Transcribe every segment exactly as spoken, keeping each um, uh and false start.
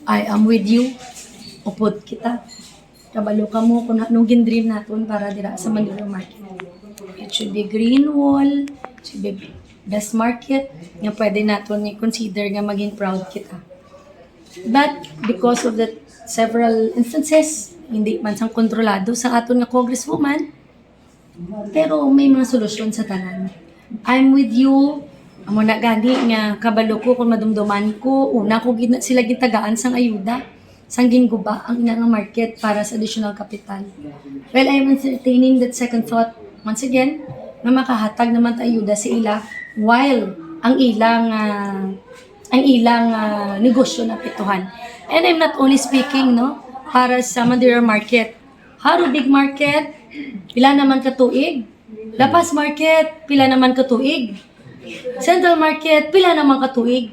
I am with you. Upod kita. Kabalo kamo kung anong gin-dream naton para dira sa Mandaluyong Market. It should be green wall, it should be best market, nga pwede naton i-consider nga maging proud kita. But because of the several instances, hindi man sang kontrolado sa aton nga congresswoman, pero may mga solusyon sa tanan. I'm with you. Amo na gani nga kabalo ko kung madumduman ko, una ko gid na sila gintagaan sang ayuda, sang ginguba ang ina nga market para sa additional kapital. Well, I'm entertaining that second thought once again, nga makahatag naman ta ayuda sa ila while ang ilang ah, ang ilang ah, negosyo naapektuhan. And I'm not only speaking, no, para sa Mandaluyong Market. Jaro Big Market, pila naman ka tuig? La Paz Market, pila naman ka tuig? Central Market, pila naman ka tuig?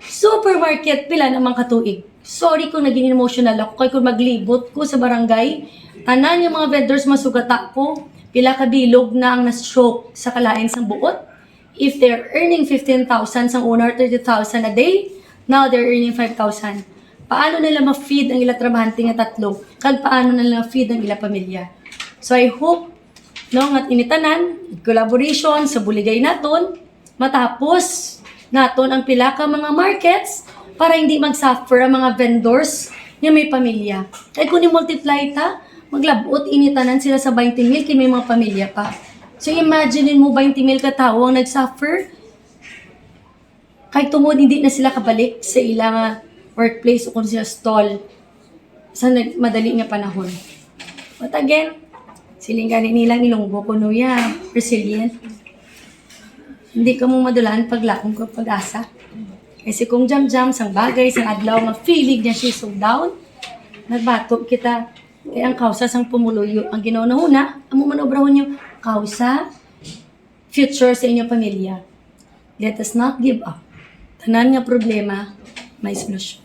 Supermarket, pila naman ka tuig? Sorry kung naging emotional ako, kay kung maglibot ko sa barangay, tanan nga mga vendors masugata ko, pila ka bilog na ang na-stroke sa kalain sang buot. If they're earning fifteen thousand sang una or thirty thousand a day, now they're earning five thousand. Paano nila ma-feed ang ila trabahante nga tatlo? Kag paano nila ma-feed ang ila pamilya? So I hope, no, nga ini tanan, collaboration sa buligay naton, matapos naton ang pila ka mga markets para hindi mag-suffer ang mga vendors nga may pamilya. Kay kung i-multiply ta, maglabot ini tanan sila sa twenty mil kay may mga pamilya pa. So imagine mo, twenty mil ka tawo ang nag-suffer. Kay tungod hindi na sila kabalik sa ila nga workplace o kung sila stall sa nag-, madali nga panahon. But again, siling gani nilang Ilonggo kuno ya, resilient. Hindi kamo madulaan paglaom kag pag-asa. Kay si Kong Jamjam, sang bagay, sang adlaw nga feeling niya siya so down, nagbato kita. Kay ang kausa sang pumuluyo, ang ginahunahuna, amo man obrahon niyo, kausa, future sa inyong pamilya. Let us not give up. Tanan nga problema, may solusyon.